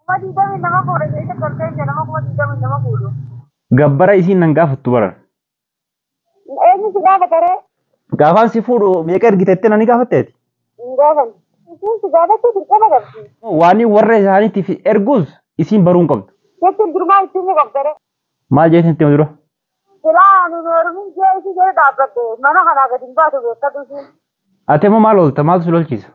20000 fuudhe keessa galtee nama 20000 fuudhu. Gabbara isiin nan gaafattu baran. Eenyu si gaafata ree? Gaafaan si fuudhu meeqa ergiteetti nani gaafatteeti? Hin gaafanne. Isiin si gaafachuu dirqama qabdi. Waan warra isaaniitiif ergus isiin baruu hin qabdu. Jechuun durumaa ittiin ni qabda ree. Maal jeetiin itti dura? Silaa ani heerumin jee isii jee dhaabbadde mana kanaa gadi hin baatu beekkatu isiin. Ati immoo maal oolta? Maaltu si lolchiisa?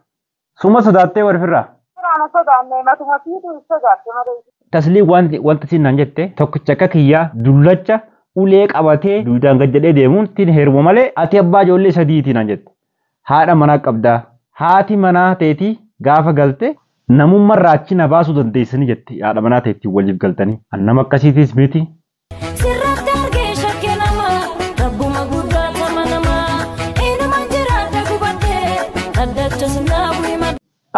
Suma sodaattee warri firraa? Firaan sodaanne matuma fiitu hin sodaatte malee. Tasliin wanti wanta siin naan jette tokkicha akka kiyyaa dullacha ulee qabatee duudaan gad jedhee deemuun ittiin heeruma malee ati abbaa ijoollee sadiitii naan jette. Haadha manaa qabdaa. Haati manaa teetii gaafa galte namummaa achi na baasuu dandeessanii jette haadha manaa teetii waliif galtanii. An nama akkasiitis miti. Sirratti argee shakkii namaa, rabbuma guddaa qama namaa. Inuma jiraata gubattee, dhaddacha sinaa bu'ima.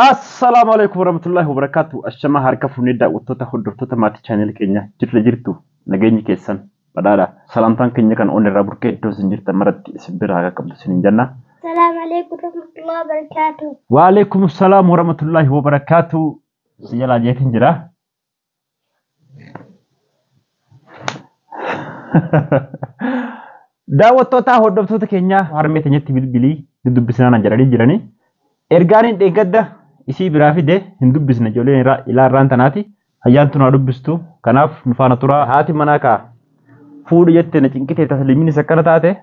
Assalaamu alaikum warahmatullahi wabarakatuh. Ashamaa harka fuunee daawwattoota hordoftoota maatii chaanel keenya jirra jirtu nageenyi keessan badhaadha. Salaamtaan keenya kan onnee irraa burqee iddoo isin jirtan maratti isin bira haa qabdu isin hin jenna. السلام عليكم ورحمة الله وبركاته. Waalaikum salaam warahmatullahi wabarakatuh. Si jalaa jeetiin jira. Daawwattoota hordoftoota keenya harmee teenyatti bilbilii dubbisnaa naan jedhanii jiranii. Ergaan hin dheeggadda isii biraa fide hin dubbisne ijoolleen irraa ilaa irraan tanaati. Hayyaan tun haa dubbistu. Kanaaf nu faana turaa. Haati manaa kaa fuudhu jette na cinqitee tasliiminis akkana taate.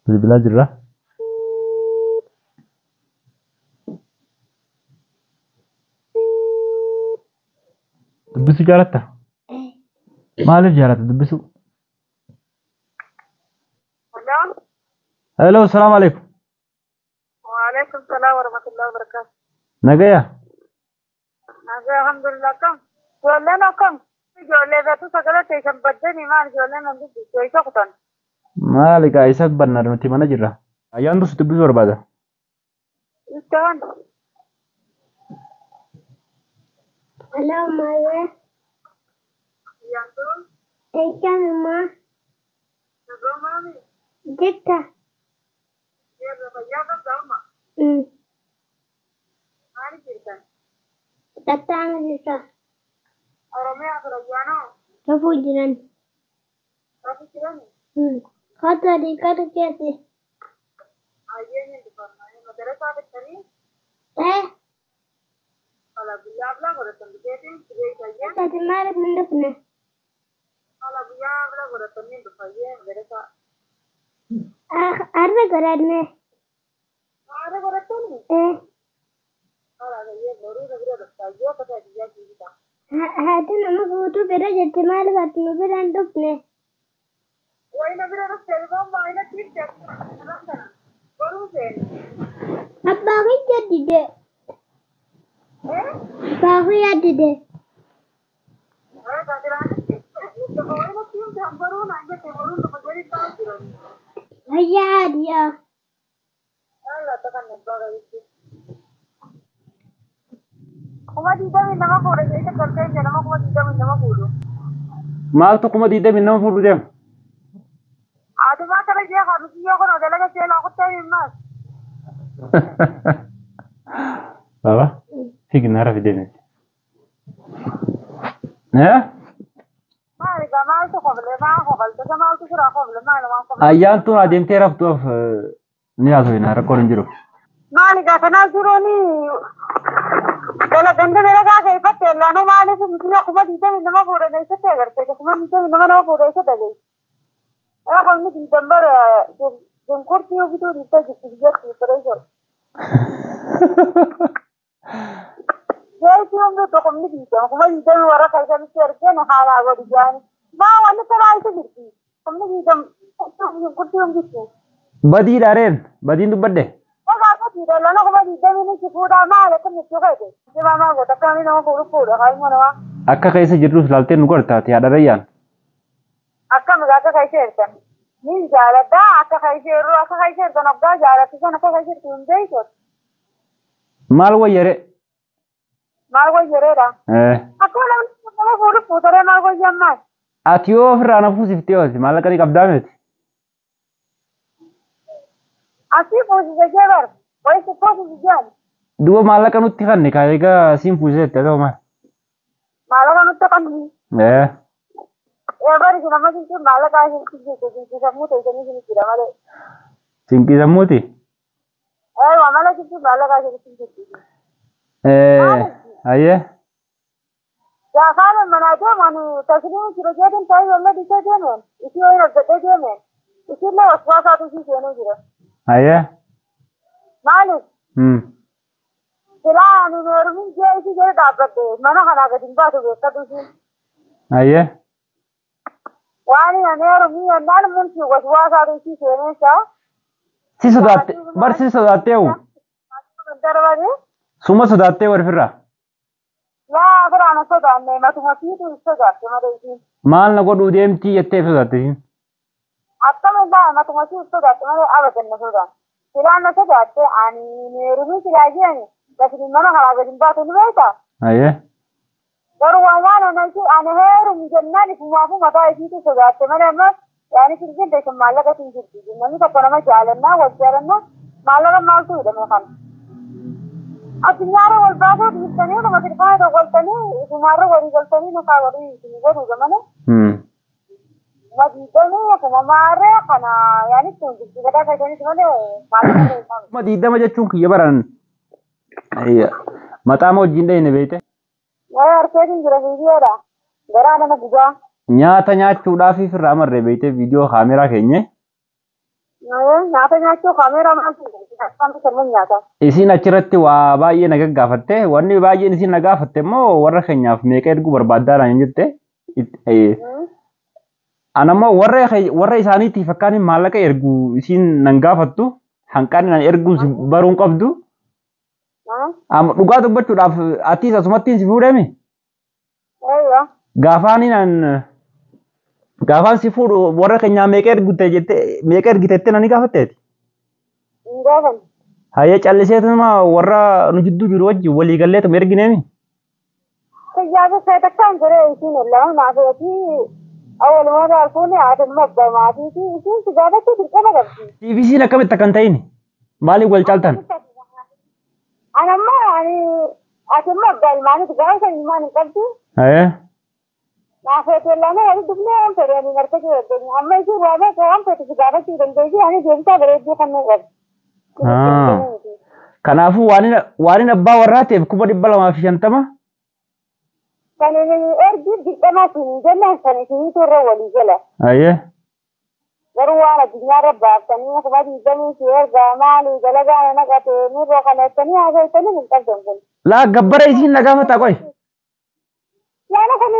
Bilbilaa jirra. Dubbisuu jaalatta? Maaliif jaalatta dubbisuu? Hello. Hello, salaam alaikum. Waalaikum salaam warahmatullahi wabarakatuh. Nagaya. Nagaa alhamdulillah akkam. Ijoolleen akkam? Ijoollee beektu sagalee teessan baddanii maal ijoolleen nan dubbistu isa kutan. Maali gaa isa banna nuti mana jirra. Ayyaan dursi dubbisuu barbaada. Isaan Hello, mother. yaantuu Thank you, ma. nagaa maami Jetta. jeerra fayyaa qabda amma maali jirtan? Tattaana jirta. Oromiyaa fi Rayyaanoo Rafuu jiran. rafu jirani? Kota dhiqatu keessa. Ayyeen hin dubbannaa madarasaa bittanii Eh, kala guyyaa bilaa godhatan biteetiin siree isayyee ati maaliif hin dhufne? kala guyyaa bilaa godhatanii hin dhufayyee madarasaa. Arra godhanne. Haala godhatanii Eh, kala gayyee boruu na bira dhuftayyee akka ta'e biyyaa jiibita. Haati nama fuutuu bira jirti maaliif ati nu bira hin dhufne? Wayina bira dhuftee boomba wayina tiirte kana boruu seeni. Abbaa kiyya dide. Eh? Abbaa kiyya dide. Wayina tiirte boruu naan jette boruun dhufa jedhi ta'u jirani. Fayyaa haadhiyaa. Alla takan abbaa qabitti. 20000 fuudhe keessa galtee nama 20000 fuudhu. Maaltu 20000 fuudhu deema? Adumaa kana jee haadhuti yoo kun dalaga seenaa kuttee himmaas. Baba, fiigna hara fidee miti. Eh? Maali gaa maaltu kofle maa kofalte maaltu siraa kofle maali waan kofle. Ayyaan tun adeemtee raftuuf ni haasofina rakkoon hin jiru. Maali gaa kanaaf jiruuni ganda dalagaa keessatti ellaanuu maaliif mitiina 20000 fuudhan eessatti agarte 20000 nama fuudhe eessa dhagee. Qomni diidam bara shunkurtii bituu dhiibbaa jirti biyyatti fireeshor. Jeetii hundi qomni diidam 20000 warra keessanitti ergeen haalaa godhi jaani. Maa wanni kanaa isa jirti qomni diidam shunkurtii hunditti. Badii dhaareen badiin dubbadde. Egaa akkasiidha lana 20000 si fuudhaa maal akka michuu feete. Simaa maa goota akkamii nama fuudhu fuudha haaluma namaa. Akka keessa jirrus laaltee nu gartaati haadha rayyaan. Akkam egaa akka keessa jirtan. Nin jaaladha akka keessa jirru akka keessa jirtan hoggaa jaalatti sana akka keessa jirtu hin beektu. Maal wayyare? Maal wayyareedha? Eh. Akka namni nama fuudhu fuutaree maal wayyammaa? Ati yoo ofirraa na fuusiftee hooti maallaqa ni qabdaa miti. Asii fuusise jee bar. Wayisi fuusise jeen. Duuba maallaqa nutti kanne kaa egaa siin fuusisette ta'u maal? Maallaqa nutti kanne. Ee. Ee bari isin amma jechuun maallaqa isin jirtu sammuu teessanii isin jira malee. Cinqii sammuuti? Ee waa malee jechuun maallaqa isin jirtu. Ee. Hayyee. Gaafaan manaa deeman tasliin jira jeetin ta'ee yommuu dhiisee deemeen isii wayii hojjetee deemeen isiillee waswaasaatu isii seenuu jira. Hayyee. Maaliif? Silaa ani heerumin jee isii jee dhaabbadde mana kanaa gadi hin baatu beekkatu isiin. Hayyee. Waan ani heerumii jennaan multi waswaasaatu isii seeneensaa. Si sodaatte bar si sodaattee hoo? Darbanii. Suma sodaattee warfirraa? Laa biraan sodaanne matuma fiitu sodaatte malee isiin. Maal na godhuu deemtii jettee sodaatte isiin? Akkamiin matuma fiitu sodaatte malee abadan na sodaan. Silaan na sodaatte ani heerumii silaa jeeni lafti mana kanaa gadi hin baatu ni beektaa? Hayyee. Garuu waan waan ani heerumi jennaan ifumaafuu mataa isiitu sodaatte malee amma yaani silkiin teessan maallaqa siin jirti. Namni tokko nama jaalannaa wal jaalannaa maallaqa maaltu hidhame kana. Addunyaarra wal baasuu dhiistanii nama tilfaana tokko galtanii ifumaarra walii galtanii nakaa walii isin godhuudha malee. Madiidamii akkuma maarree kana yaani kun jijjiirraa fayyadanis malee maallaqa hin qabu. 20,000 jechuun kiyya baran mataama wajjin dhahine beekte. Waa'ee harkeetiin jira viidiyoodha. Garaa nama gubaa. Nyaata nyaachuudhaaf irraa amarree beekte viidiyoo kaameraa keenye. Nyaata nyaachuu kaameraa maaltu nyaata? Isiin achirratti waa baay'ee na gaggaafatte. Wanni baay'een isiin na gaafatte immoo warra keenyaaf meeqa erguu barbaaddaa naan jette. Ana immoo warra isaaniitiif akkaan maallaqa ergu isiin nan gaafattu hanqaan nan erguun baruun qabdu. Dhugaa dubbachuudhaaf atis asumattiin si fuudhemi? Gaafaan si fuudhu warra keenyaa meeqa ergite jettee meeqa ergitettee nani gaafatteeti? Hayyee calliseetuma warra nu jidduu jiru wajjin walii galleetuma ergineemi? Kiyyaafis ta'e takkaan jiree isiin lama naafeetii awwalumaa alfuun haati abbaa maatiitii isiin si gaafachuu dirqama qabdi. TVC'n akkamitti akkan ta'in? Maaliif wal caaltan? Ani ammoo ani ati immoo abbaa ilmaaniiti gaafa san ilmaan hin qabdu. Hayyee. Naafeetii lama wali dubnee waan fedhe ani harkachuu dandeenya. Amma isiin waa meeqa waan fedhe si gaafachuu dandeessi ani deemsaa bareedduu kan nu qabdu. Kanaafuu waan inni abbaa warraa ta'eef 250,000. Kan inni ergi dirqama isin jennaan kan isiniitu irra walii gala. Hayyee. Garuu waan addunyaarra baaftanii 20,000 si ergaa maali dalagaa na naqate nurra kana jettanii haasa'attanii hin qabdan kun. Laa gabbara isiin na gaafata qoy. Yaala kan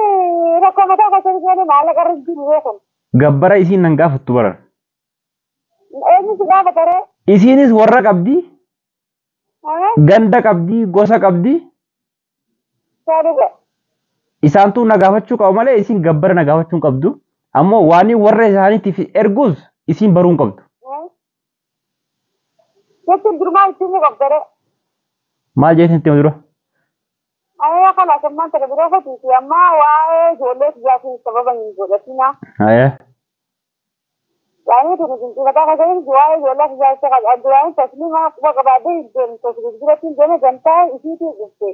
rakkoo mataa keessatti seene maallaqa irra jiru beekan. Gabbara isiin nan gaafattu baran. Eenyu si gaafata ree? Isiinis warra qabdi. Ganda qabdi, gosa qabdi. Saadhuga. Isaantu na gaafachuu qabu malee isiin gabbara na gaafachuu hin qabdu. Ammoo waan warra isaaniitiif ergus isiin baruu hin qabdu. Jechuun durmaa ittiin ni qabda ree? Maal jeetiin itti dura? Ayyaa kalaas ammaan tana bira fatiiti amma waa'ee ijoollee kiyyaatiin sababa hin godhatina. Hayyee. Yaani tuni dinqii mataa keessatti waa'ee ijoollee kiyyaa isa qaba. Duraan tasliima quba qabaadee hin deemu tasliima biratti hin deeme gamtaa isiitii dhufte.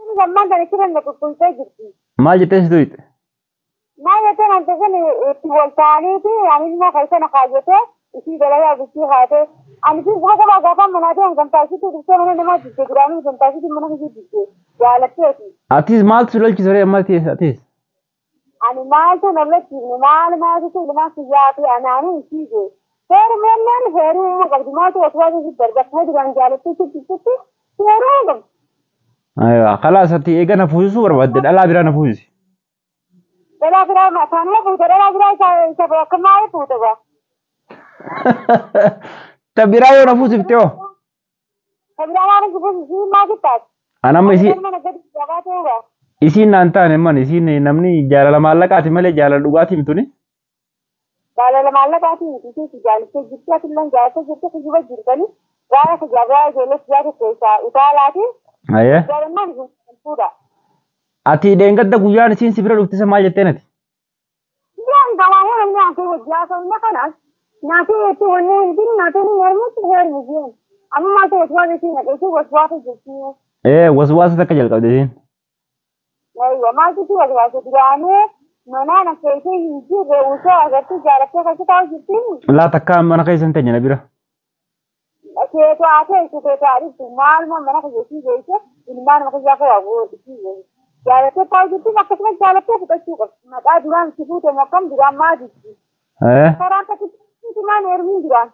Inni ammaan tana kiran na qulqultee jirti. Maal jettee si tuyte? Maal jettee naan ta'e itti wal ta'aniiti ani immoo keessa na kaayyatee isii dalagaa bisii haatee ani siin quba qabaa gaafaan manaa deemu gamtaa isiitii dhuftee mana namaa jirte duraanii gamtaa isiitii mana isii jirte jaalatteeti. Atis maaltu si lolchise ree amma atis? Ani maaltu na lolchifne maal maaltu ilmaan kiyyaa fi anaanii isii jee. Heerumannaan heerumuu qabdi maaltu waswaasa si dargattee duraan jaalattee jirtutti heerumuu qabdi. Aywa khalaas ati eega na fuusisuu barbaadde dhalaa biraa na fuusisi. Dhalaa biraa taanuma fuute dhalaa biraa isa akka maali fuute gaa? Ta biraa yoo na fuusifte hoo? Ta biraa maal si fuusisi maa kittaati? Ani amma isii Mana gadi jabaa ta'uu gaa? isiin naan taane man isiin namni jaalala maallaqaati malee jaalala dhugaatii mituni. Jaalala maallaqaati miti isiin jaalattee jirti atillee jaalattee jirti kijiba jirtanii gaara kijaabaa ijoollee siyaasa keessaa utaalaati. Hayyee. Jaalalmaan isin fuudha. Ati dheengadda guyyaan isiin si bira dhufte isa maal jetteen ati? Yaan gabaaboo namni aan kee hojii haasa'u kanaas. Naatee jechuun wanni hin jiru naatee ni mormutti heermu jiru. Amma maaltu waswaasa ishii naqe ishii waswaasa jechuun. Ee waswaasa takka jalqabde isiin. Aywa maaltu ishii waswaasa duraanuu manaan akka ishee hin jirre osoo agartee jaalattee keessa taa'u jirtiin. Laa takka mana keessa hin teenye na bira. Keetu haa teessu keetu haa dhuftu maaluma mana keessa ishii geesse ilmaan mana keessa akka waa ishii geesse. Jaalattee taa'u jirtiin akkasumas jaalattee fudhachuu qabdi. Maqaa duraan si fuute moo akkam duraan maa jirti? Ee. Karaan takkitti maan heerumiin duraan.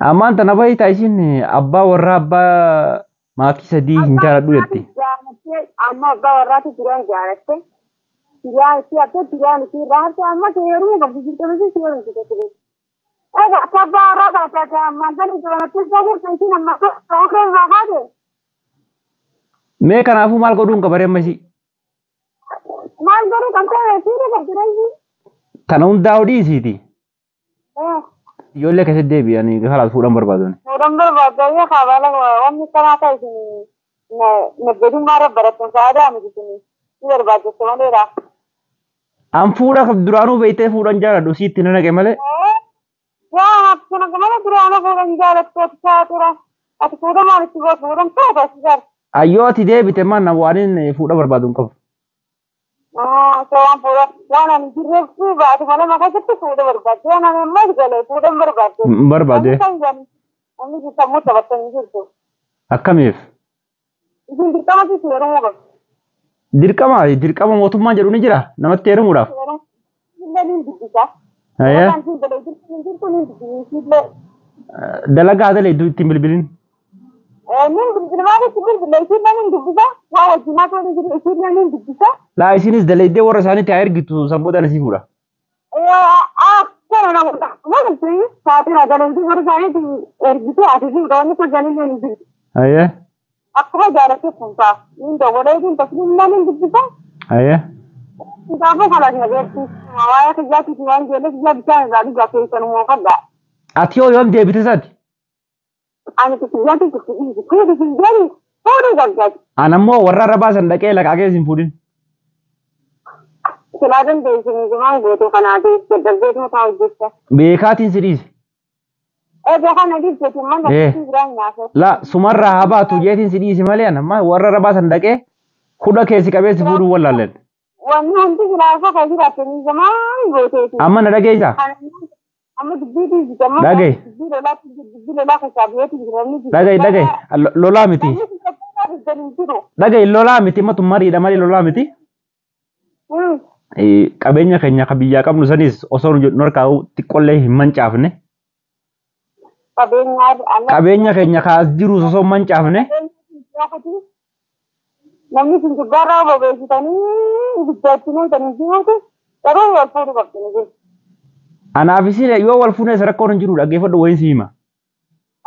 Ammaan tana baay'ee isiin abbaa warraa abbaa maatii sadii hin jaaladhu jetti. Jaalattee amma abbaa warraatu duraan jaalatte. Duraan ishii haftee duraan ishii irraa hafte amma heerumuu qabdi jirti si heerumti jechuudha. Egaa akka abbaa warraa taate ammaan tana jaalattee isaa jirtu isiin amma ta'uu irraa kaate. Mee kanaafuu maal godhuun qaba amma isii? Maal godhuu kan ta'e siidha qabdi reefi. Tana hundaa hodhii isiiti. Ijoollee keessatti deebi'anii kalaas fuudhan barbaadani. Fuudhan barbaadanii kaabala wanni kanaa ta'e isin naggadummaa irra barattan sa'aadaa miti isin si barbaachisa maleera. An fuudha duraanuu beektee fuudhan jaaladhu siitti na naqe malee. Yaa kana malee duraanuu fuudhan jaalattu ati saatura ati fuudha maalitti goota fuudhan taata si jaal. Ayyoo ati deebite maan waan inni fuudha barbaadu hin qabu. Waan fuudha waan ani jirreef baatu malee maqaa keessatti fuudha barbaadde waan ani ammas galee fuudhan barbaadde. Hin barbaade. Namni sammuu taphatanii jirtu. Akkamiif? Isin dirqama si heerumuu qabdu. Dirqama dirqama mootummaan jedhu ni jira namatti heerumuudhaaf. Illee ni dubbisa. Ayyee. Waan siin galee jirtu jirtu ni dubbisa. Dalagaa dalee ittiin bilbilin. Nin bilbila maaliif bilbila isiin ni dubbisa. Waa wajjinaa tola jiru isiin ni dubbisa. Laa isinis dalaydee warra isaaniitti haa ergitu sammuudhaan isii fuudha. Akkana nama maal saatiin dalaydee warra isaaniitti ergitu ati fuudha wanni kun jalillee ni dubbisa. Ayyee. Akkuma jaalattee fuutaa. Nin dawwalee tasliimmaa ni dubbisa. Ayyee. Kitaaba kana nageetti waa'ee kiyyaatiif waan ijoollee kiyyaa bishaan irraa dhugaa keessan moo fadhaa. Ati yoo yoom deebite isaati? Ani kiyyaatiif fuudhu hin jedhu fuudhu gargaati. An ammoo warra arrabaa san dhaqee laqaa keessa hin fuudhin. Silaa dandeessu maan goote kanaatiif daddarbeetu mataa hojjechaa. Beekaatiin si dhiise. Egaa kana dhiibteetu mana biraan nyaata. La sumarraa haa baatu jeetiin si dhiise malee an amma warra arrabaa san dhaqee hudha keessi qabeessi fuudhuu wallaalleen. Wanni hundi silaa kan jiraate maan gooteeti. Amma na dhageessaa? Amma dubbii dhiisite amma Dhaga'i. dubbii lolaa dubbii lolaa keessaa biyyooti jiran. Dhaga'i dhaga'i lolaa miti. Dhaga'i lolaa miti matu mariidha malee lolaa miti. Qabeenya keenya ka biyyaa qabnu sanis osoo nu harkaa xiqqoollee hin mancaafne. Qabeenya keenya ka as jirus osoo hin mancaafne. Namni sun gubbaarraa bobeessitanii ibiddaatti naqxanii jiruuti garuu wal fuudhu qabdanii jiru. Anaaf isin yoo wal fuunes rakkoon hin jiru dhaggeeffadhu wayiin si hima.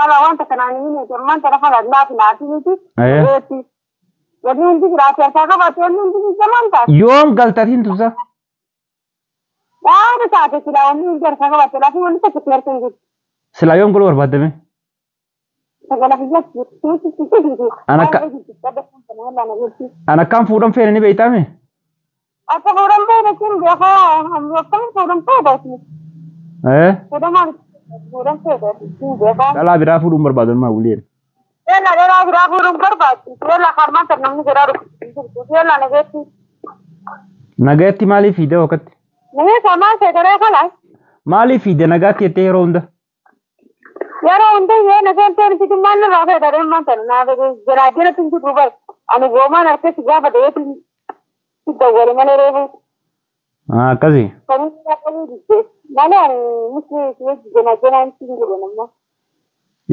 Kala wanta kanaan hin himne ammaan tana kana laafi laafi miti. Ayyee. Wanni hundi jiraate harkaa qabaate wanni hundi jamaan taate. Yoom galtatiin tusa? Waan taate silaa wanni hundi harkaa qabaate laafi wanni tokko si harka hin jiru. Silaa yoom galuu barbaaddame? Sagala kiyyaatti. An akkam fuudhan feene ni beeytaame? Akka fuudhan feene kun beekaa akkam fuudhan feene. Fuudhan maal fuudhan feene beekaa. Dhalaa biraa fuudhuun barbaadu maa wuliin. Dhala dhalaa biraa fuudhuun barbaadu. Dhala harmaan tan namni biraa dhufu. Dhala nageetti. Nagaatti maaliif fiide wakkatti? Namni samaa seetaree kalaas. Maaliif fiide nagaatti jettee yeroo hunda? Yeroo hunda yoo nageen ta'e sitti maal irraa feetaree maan tan naa jalaa jalatti hin jiru bar. Ani goomaan harkatti gaafa dheetu si dawwale malee reefu. Akkasi. Kan inni qabuu didde malee ani miti jalaa jalaa hin jiru namma.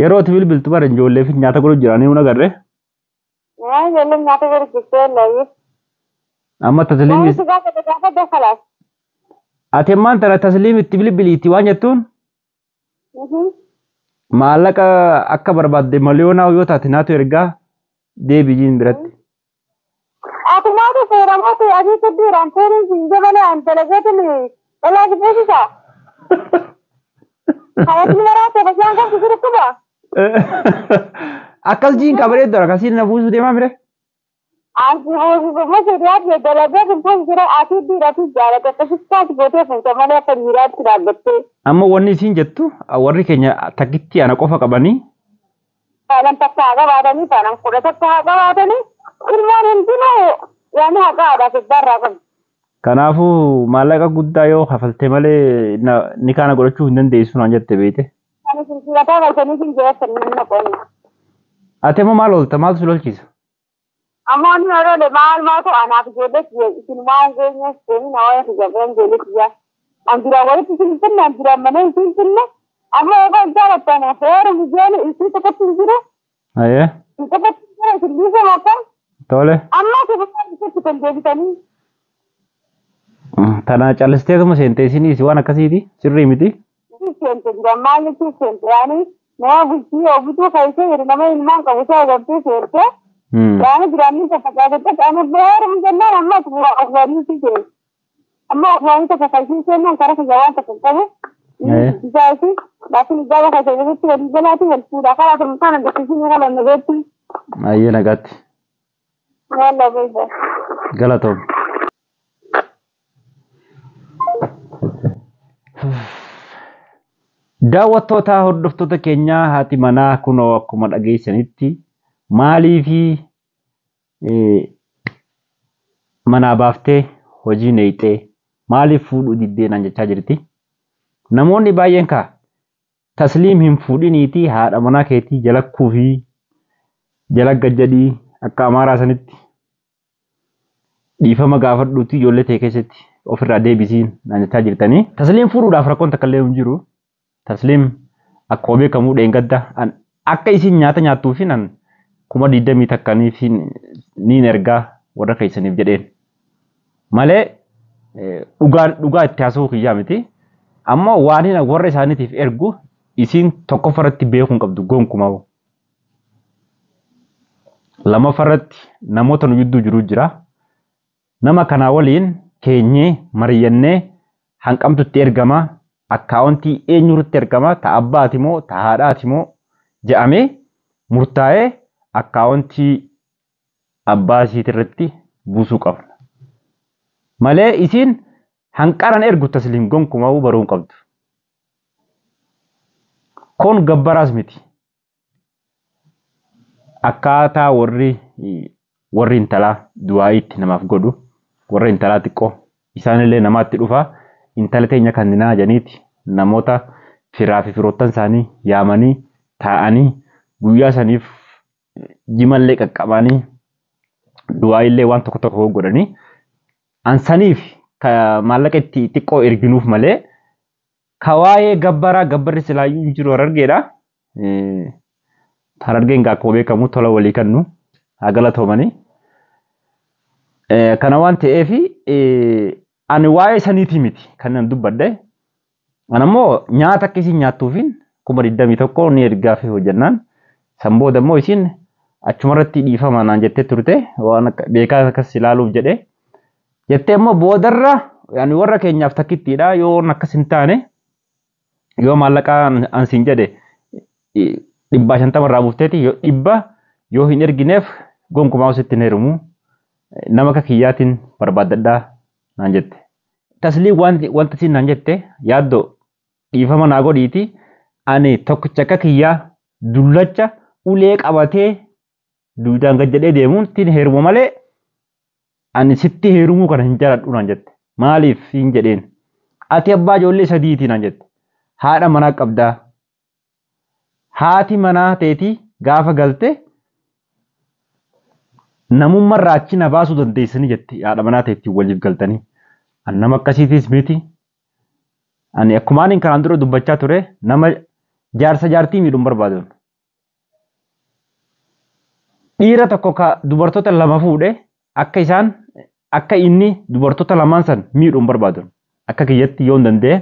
Yeroo ati bilbiltu bara ijoollee fi nyaata godhu jiranii hun agarre. Ijoolleen nyaata godhu jirtee laayee. Amma tasliim. Gaafa gaafa Ati ammaan tana tasliim itti bilbiliitti waan jettuun maallaqa akka barbaadde miliyoonaa yoo taate naatu ergaa deebijiin biratti. Ati maatu seeramooti adii tuddiiraan seeriin siin jabalee an dalageetin dhalaa jibbeessisa. Hayatni maraate bashaan qabdu jiru quba. Akkas jiin qabaree dura akkasiin na buusuu deemaa mire. Anti fuusifama shari'aa dalagaa kan fuusifama ati dhiiraati jaalata akkasitti gootee fuuta malee akka dhiiraatti dhaabbattee. Amma wanni isiin jettu warri keenya takkitti ana qofa qabanii Faanan takka haa qabaatanii faanan kudha takka haa qabaatanii ilmaan hundinuu yaani haqa haadhaaf abbaarraa qabu. Kanaafuu maallaqa guddaa yoo kafaltee malee ni kana godhachuu hin dandeessu naan jette beekte. Ani silsilataa galchanii sin jiraatan nama qonni. Ati immoo maal oolta maaltu si lolchiisa? Amma wanni na lole maal maatu anaaf ijoollee kiyya isin maal geenye deemin hawaasa kiyya biraan ijoollee kiyya. An duraan walitti isin finne an duraan mana isin finne amma egaa hin jaalattan heerumu jeeni isin tokkotti hin jiru. Ayyee Isin tokkotti hin jiru isin dhiisee makka tole. amma isin isitti kan deebitanii. Tana callisteetuma seentee isinis waan akkasiiti sirrii miti. Isin seente jira maal isin seente yaani nama bultii ofiituu kaysee jiru nama ilmaan qabu isaa agartee seente. Yaani jiraanni facaafate qaama heerumu jennaan amma ofwaanii si seente. Amma ofwaanii tokko kaysee seenaan karaa kiyya waan tokko hin qabu. Isaasi laakiin ijaba kaysee irratti walii galaati wal fuudha karaa kan kana gabbisiin kana nageetti. Ayyee nagaatti. Walla beekta. Galatoom. Daawwattoota hordoftoota keenyaa haati manaa kunoo akkuma dhageessanitti maaliifi manaa baaftee hojii neeyxee maaliif fuudhuu diddee naan jechaa jirti. Namoonni baay'een kaa tasliim hin fuudhiniitii haadha manaa keetii jala kuufii jala gajjadhii akka amaaraa sanitti dhiifama gaafadhuuti ijoollee ta'e keessatti ofirraa deebisiin naan jechaa jirtanii. Tasliim fuudhuudhaaf rakkoon takka illee hin jiru. Tasliim akkuma beekamu dheengadda akka isin nyaata nyaattuufi nan 21,000 niin ergaa warra keessaniif jedheen. Malee dhugaa itti haasa'uu kiyyaa miti. Amma waan hin warra isaaniitiif ergu isiin tokkoffaratti beekuu hin qabdu gonkumaa. Lamaffaratti namoota nu gidduu jiru jira. Nama kanaa waliin keenyee mari'annee hanqamtutti ergama akkaawuntii eenyurratti ergama ta abbaati moo ta haadhaati moo jedhamee murtaa'ee akkaawuntii abbaa isiitirratti buusuu qabna. Malee isiin hanqaran ergu tasliim gonkumaa baruu hin qabdu. Kun gabbaraas miti. Akkaataa warri intalaa du'aayitti namaaf godhu warra intalaa xiqqoo isaanillee namaatti dhufa intala teenya kan ninaa jedhaniiti namoota firaa fi firoottan isaanii yaamanii taa'anii guyyaa saniif jimallee qaqqabanii du'aayillee waan tokko tokko godhanii ansaniif maallaqa itti xiqqoo erginuuf malee ka waa'ee gabbaraa gabbarri silaayyuu hin jiru harargeedha. Harargeen akkuma beekamu tola walii kennu haa galatoomanii. Kana waan ta'eef ani waa'ee saniitii miti kan nan dubbadhe. Ani ammoo nyaata akka isin nyaattuufiin 21,000 ni ergaaf hojjannaan. San booda immoo isin achumarratti dhiifama naan jettee turte waan akka beekaa akkas ilaaluuf jedhee. Jettee immoo boodarra ani warra keenyaaf takkittiidha yoo akkas hin taane yoo maallaqa ansiin jedhe 150 irraa buufteeti yoo 100 yoo hin ergineef gonkumaa sitti hin heerumu nama akka kiyyaatiin barbaaddadhaa naan jette. Taslii wanta siin naan jette yaaddoo dhiifama naa godhiiti ani tokkicha akka kiyyaa dullacha ulee qabatee duudaan gad jedhee deemuun ittiin heerumu malee ani sitti heerumuu kana hin jaaladhu naan jette. Maaliif hin jedheen? Ati abbaa ijoollee sadiiti naan jette. Haadha manaa qabdaa. Haati manaa teetii gaafa galte namummarraa achi na baasuu dandeessanii jette haadha manaa teetii waliif galtanii. Ani nama akkasiitis miti. Ani akkumaan kanaan dura dubbachaa ture nama jaarsa jaartii miidhuun barbaadu. Dhiira tokko ka dubartoota lama fuudhe akka isaan akka inni dubartoota lamaan san miidhuun barbaadu. Akka kiyyatti yoo hin danda'e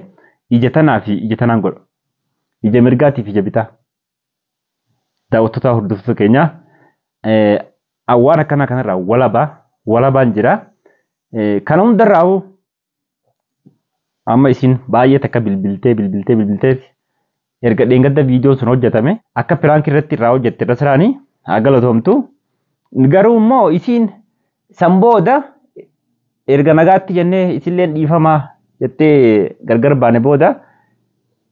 ija tanaa fi ija tanaan godha. Ija mirgaatii fi ija bitaa. Daawwattoota hordoftoota keenyaa waan akkanaa kanarraa walabaan jira. Kana hundarraa amma isin baay'ee takka bilbiltee bilbiltee bilbiltee erga dheengadda viidiyoon sun hojjetame akka piraankii irratti irraa hojjette irra siraanii haa galatoomtu. Garuu immoo isin San booda erga nagaatti jennee isilleen dhiifamaa jettee gargar baane booda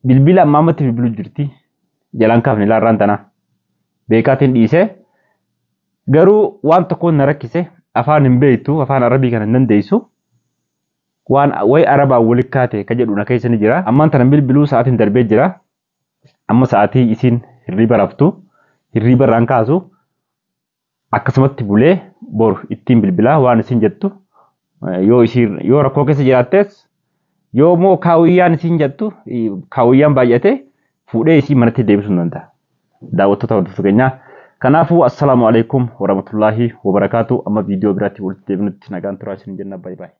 bilbila ammaa ammatti bilbiluu jirti. Jalaan kaafne laarraan tana. Beekaatiin dhiisee garuu waan tokkoon na rakkise, afaan hin beektu, afaan Arabii kana hin dandeessu. Waan wayi Arabaan walitti kaate ka jedhu na keessa ni jira. Ammaan tana bilbiluu sa'aatiin darbee jira. Amma sa'aatii isiin hirriba raftu, hirriba irraan kaasu, akkasumatti bulee boru ittiin bilbilaa waan isiin jettu, yoo isiin yoo rakkoo keessa jiraattes, yoo immoo kaawwiyyaan isiin jettu kaawwiyyaan baay'ate fuudhee isii manatti deebisuu hin danda'a. Daawwattoota hordoftoota keenyaa. Kanaafuu assalaamu alaikum warahmatullaahi wabarakaatu, amma viidiyoo biraatti walitti deebinutti nagaan turaa isin jenna, baay'ee baay'ee.